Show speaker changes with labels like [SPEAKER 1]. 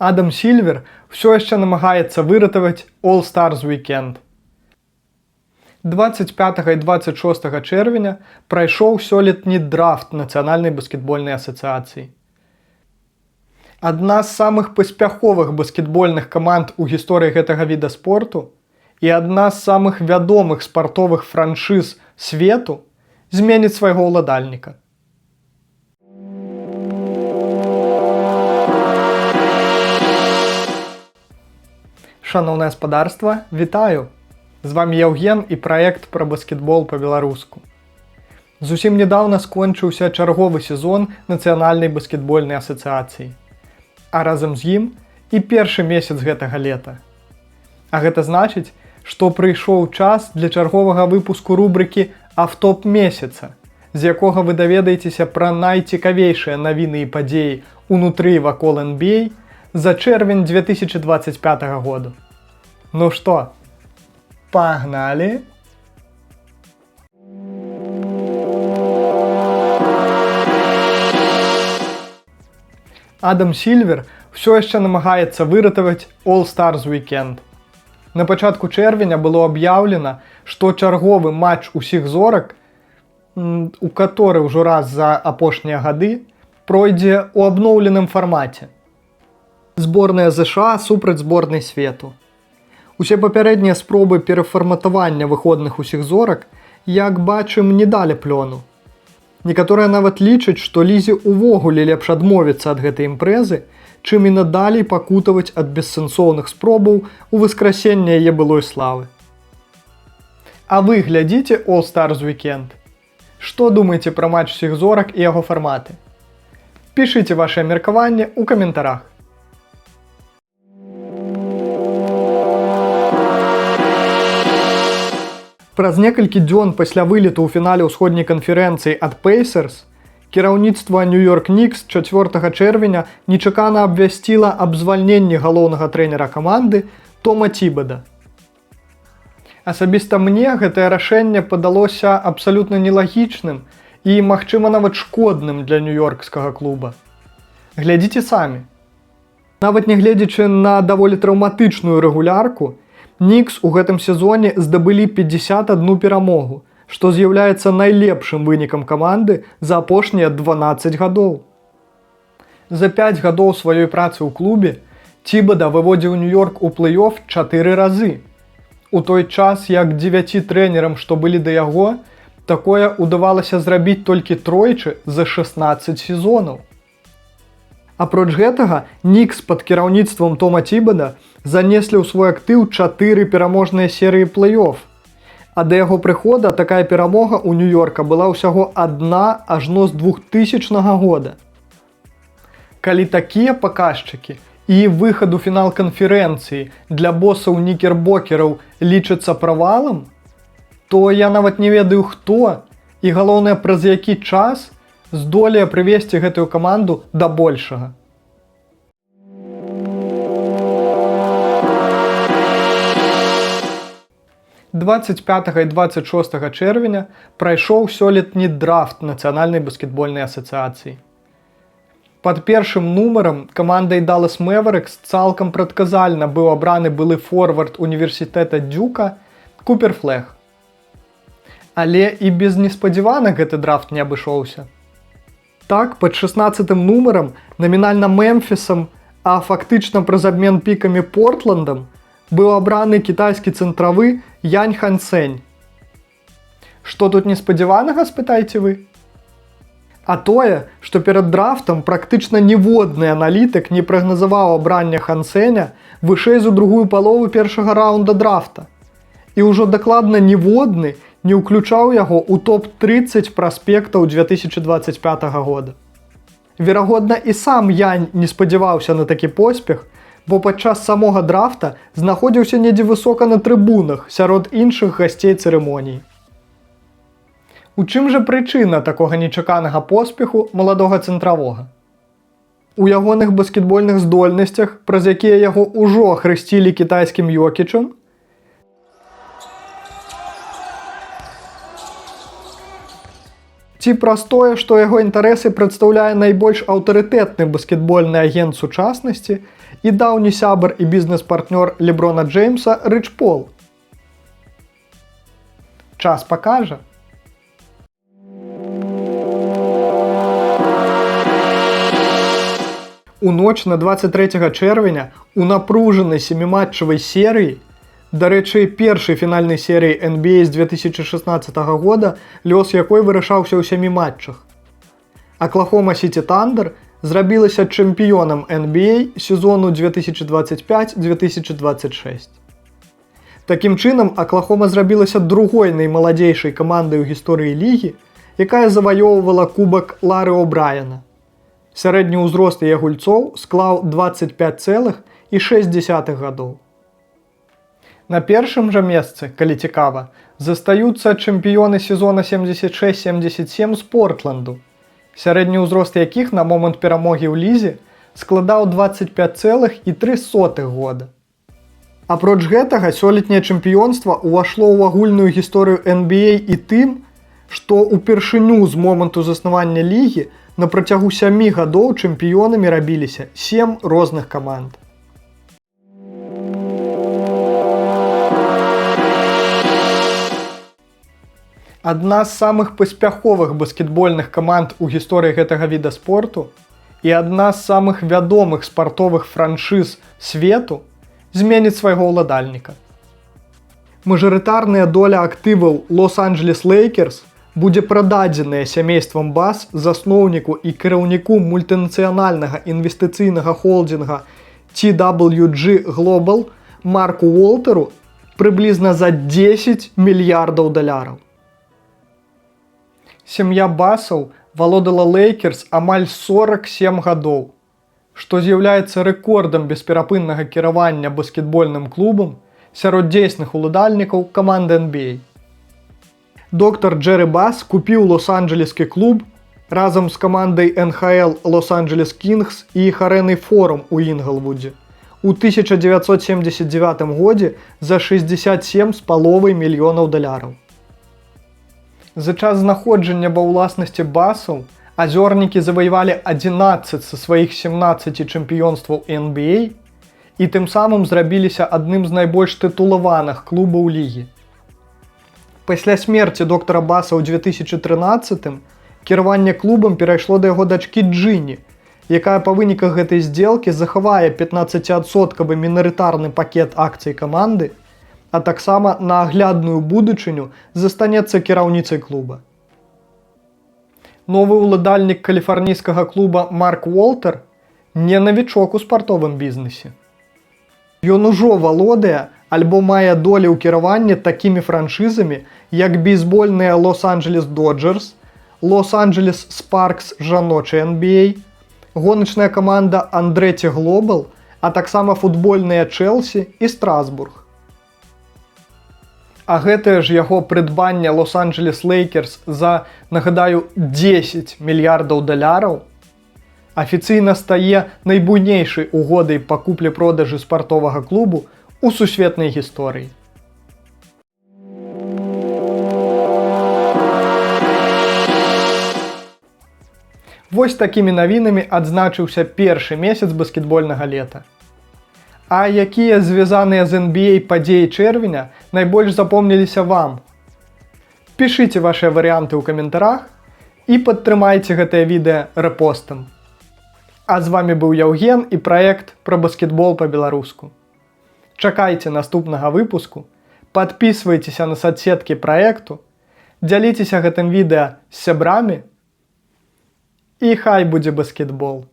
[SPEAKER 1] Адам Сільвер ўсё яшчэ намагаецца выратаваць All Stars Weekend. 25 і 26 чэрвеня прайшоў сёлетні драфт Нацыянальнай баскетбольнай асацыяцыі. Адна з самых паспяховых баскетбольных каманд у гісторыі гэтага віда спорту і адна з самых вядомых спартовых франшыз свету зменіць свайго ўладальніка. Шаноўнае спадарства, вітаю! З вами Яўген і праект пра баскетбол па-беларуску. Зусім нядаўна скончыўся чарговы сезон Нацыянальнай баскетбольнай асацыяцыі. А разам з ім і першы месяц гэтага лета. А гэта значыць, што прыйшоў час для чарговага выпуску рубрыкі «Автоп месяца», з якога вы даведаецеся пра найцікавейшыя навіны і падзеі ўнутры і вакол NBA за чэрвень 2025 году. Ну што, пагналі? Адам Сільвер ўсё яшчэ намагаецца выратаваць All Stars Weekend. На пачатку чэрвеня было аб'яўлена, што чарговы матч усіх зорак, у каторы ўжо раз за апошнія гады, пройдзе ў абноўленым фармаце. Зборная ЗША супраць зборнай свету. Усе папярэднія спробы перафарматавання выходных усіх зорак, як бачым, не далі плёну. Некаторыя нават лічаць, што лізе ўвогуле лепш адмовіцца ад гэтай імпрэзы, чым і надалей пакутаваць ад бессэнсоўных спробаў уваскрасення яе былой славы. А вы глядзіце All Stars Weekend? Што думаеце пра матч усіх зорак і яго фарматы? Пішыце вашае меркаванне ў каментарах. Праз некалькі дзён пасля вылету ў фінале ўсходняй канферэнцыі ад Pacers кіраўніцтва Нью-Йорк Нікс 4 чэрвеня нечакана абвясціла аб звальненні галоўнага трэнера каманды Тома Цібада. Асабіста мне гэтае рашэнне падалося абсалютна нелагічным і, магчыма, нават шкодным для нью-йоркскага клуба. Глядзіце самі. Нават нягледзячы на даволі траўматычную рэгулярку, Нікс у гэтым сезоне здабылі 51 перамогу, што з'яўляецца найлепшым вынікам каманды за апошнія 12 гадоў. За 5 гадоў сваёй працы ў клубе Цібада выводзіў Нью-Йорк у плэй-офф 4 разы. У той час, як 9 трэнерам, што былі да яго, такое ўдавалася зрабіць толькі тройчы за 16 сезонаў. Апроч гэтага, Нікс пад кіраўніцтвам Тома Цібада занеслі ў свой актыў 4 пераможныя серыі плэй-офф. А да яго прыхода такая перамога ў Нью-Йорка была ўсяго адна ажно з 2000 года. Калі такія паказчыкі і выхад у фінал канферэнцыі для босаў нікербокераў лічацца правалам, то я нават не ведаю, хто і, галоўнае, праз які час здолее прывесці гэтую каманду да большага. 25 і 26 чэрвеня прайшоў сёлетні драфт Нацыянальнай баскетбольнай асацыяцыі. Пад першым нумарам камандай Dallas Mavericks цалкам прадказальна быў абраны былы форвард універсітэта Дзюка Купер Флэг. Але і без неспадзяванак гэты драфт не абышоўся. Так, пад 16 нумарам намінальна Мемфісам, а фактычна праз абмен пікамі Портландам, быў абраны кітайскі цэнтравы Янь Хансень. Што тут неспадзяванага, спытаеце вы? А тое, што перад драфтам практычна ніводны аналітык не прагназаваў абрання Хансеня вышэй за другую палову першага раунда драфта. І ўжо дакладна ніводны не ўключаў яго ў топ-30 праспектаў 2025 года. Верагодна, і сам Янь не спадзяваўся на такі поспех, бо падчас самога драфта знаходзіўся недзе высока на трыбунах сярод іншых гасцей цырымоніі. У чым жа прычына такога нечаканага поспеху маладога цэнтравога? У ягоных баскетбольных здольнасцях, праз якія яго ўжо ахрысцілі кітайскім Йокічам? Ці праз тое, што яго інтарэсы прадстаўляе найбольш аўтарытэтны баскетбольны агент сучаснасці і даўні сябар і бізнес-партнёр Леброна Джеймса Рыч Пол. Час пакажа. У ноч на 23 чэрвеня у напружанай семіматчавай серыі, дарэчы, першай фінальнай серыі NBA з 2016 года, лёс якой вырашаўся ў сямі матчах, Аклахома Сіці Тандер зрабілася чэмпіёнам NBA сезону 2025-2026. Такім чынам, Аклахома зрабілася другой наймаладзейшай камандай у гісторыі лігі, якая заваёўвала кубак Лары О'Брайена. Сярэдні ўзрост яе гульцоў склаў 25,6 гадоў. На першым жа месцы, калі цікава, застаюцца чэмпіёны сезона 76-77 з Портланду, сярэдні ўзрост якіх на момант перамогі ў лізе складаў 25,03 года. Апроч гэтага, сёлетняе чэмпіёнства ўвайшло ў агульную гісторыю NBA і тым, што ўпершыню з моманту заснавання лігі на працягу 7 гадоў чэмпіёнамі рабіліся сем розных каманд. Адна з самых паспяховых баскетбольных каманд у гісторыі гэтага віда спорту і адна з самых вядомых спартовых франшыз свету зменіць свайго ўладальніка. Мажарытарная доля актываў Лос-Анджелес Лейкерс будзе прададзеная сямействам Бас засноўніку і кіраўніку мультынацыянальнага інвестыцыйнага холдинга TWG Global Марку Уолтеру прыблізна за 10 мільярдаў даляраў. Сям'я Басаў валодала Лейкерс амаль 47 гадоў, што з'яўляецца рэкордам бесперапыннага кіравання баскетбольным клубам сярод дзейсных уладальнікаў каманды NBA. Доктар Джеры Бас купіў лос-анджелескі клуб разам з камандай НХЛ Лос-Анджелес Кінгс і іх арэнай Форум у Інгалвудзе у 1979 годзе за 67 з паловай мільёнаў даляраў. За час знаходжання ва ўласнасці Басаў азёрнікі заваявалі 11 са сваіх 17 чэмпіёнстваў NBA і тым самым зрабіліся адным з найбольш тытулаваных клубаў лігі. Пасля смерці доктара Баса ў 2013 кіраванне клубам перайшло да яго дачкі Джыні, якая па выніках гэтай сделкі захавае 15адсоткавы мінарытарны пакет акцый каманды, а таксама на аглядную будучыню застанецца кіраўніцай клуба. Новы ўладальнік каліфарнійскага клуба Марк Уолтер не навічок у спартовым бізнесе. Ён ужо валодае альбо мае долі ў кіраванні такімі франшызамі, як бейсбольныя Лос-Анджелес Доджерс, Лос-Анджелес Спаркс жаночай NBA, гоначная каманда Андрэці Глобал, а таксама футбольныя Чэлсі і Страсбург. А гэтае ж яго прыдбанне Лос-Анджелес Лейкерс за, нагадаю, 10 мільярдаў даляраў афіцыйна стае найбуйнейшай угодай па куплі-продажы спартовага клубу у сусветнай гісторыі. Вось такімі навінамі адзначыўся першы месяц баскетбольнага лета. А якія звязаныя з NBA падзеі чэрвеня найбольш запомніліся вам? Пішыце вашыя варыянты ў каментарах і падтрымайце гэтае відэа рэпостам. А з вами быў Яўген і праект пра баскетбол па-беларуску. Чакайце наступнага выпуску, падпісвайцеся на сацсеткі праекту, дзяліцеся гэтым відэа з сябрамі, і хай будзе баскетбол.